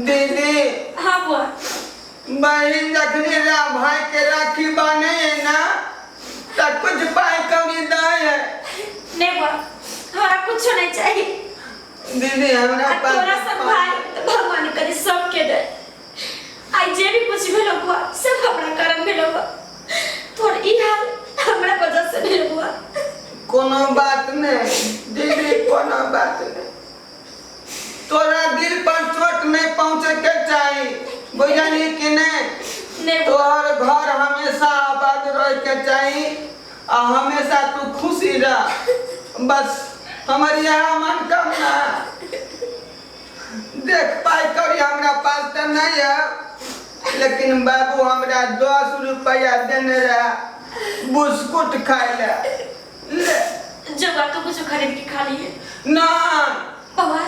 दीदी। हाँ बुआ। बहन जखनी रा भाई के राखी बांधे है ना त कुछ पाई कौड़ी दे है। नहीं बुआ, हमरा कुछ नहीं चाहिए। दीदी, हमरा आ पास तोरा सब भाई तो भगवान करे सबके दे। आई जे भी कुछ भेलो बुआ, सब हमरा कर्म भेलो बुआ। तोर ई हाल हमरा वजह से भेलो बुआ। कोनो बात नहीं दीदी, कोनो बात नहीं। तोरा दिल पर चोट नहीं पहुँचे के चाही, बुझली कि नहीं? नहीं। तोहर घर हमेशा आबाद रहे के चाही आ हमेशा तू खुशी रह, बस हमर यह मनोकामना। देख, पाई करी हमरा पास तो नहीं है, लेकिन बाबू हमरा 10 रुपया देने रहा बिस्कुट खाए ले ले। जो बात तो कुछ खरीद के खा लिए। ना। बाबा।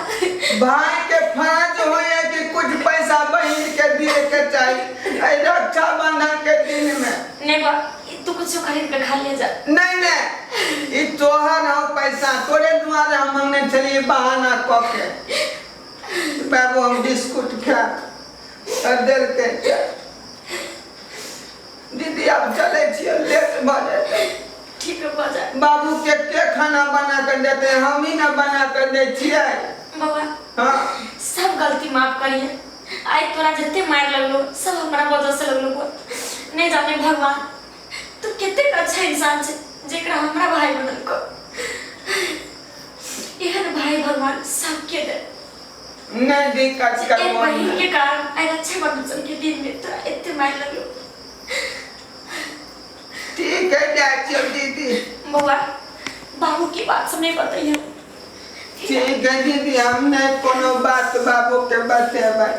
भाई के फर्ज होए कि कुछ पैसा बहन के दिए के चाही एहि रक्षाबंधन के दिन में। नहीं बा, तू कुछ खरीद के खा लिए जा। नहीं नहीं, ई तोहर हौ पैसा, तोरे दुआरे हम मंगने छलिए बहाना कऽ के, बाबू हम बिस्कुट खा तऽ देलकै। दीदी, आब चलै छियै, लेट भऽ जेतै। ठीक है बाजा। बाबू के खाना बना के देते? हम ही ना बना के दै छियै। बाबा। हाँ। सब गलती माफ करिए। आई तोरा जते मार लगलो, सब हमरा वजह से लगलो बुआ। नहीं जाने भगवान तू कतेक अच्छा इंसान छे जेकरा हमरा भाई बनलको। एहन भाई भगवान सबके दे। नहि दिक्कत एक करबो। बहिन के कारण आई रक्षाबंधन के दिन में तोरा एते मार लगलो। ठीक है, जाइ छियौ दीदी। बउआ, बाबू की बात सब नहीं बताइए। ठीक है दीदी, हम नहि कोनो बात बाबू के बतेबै।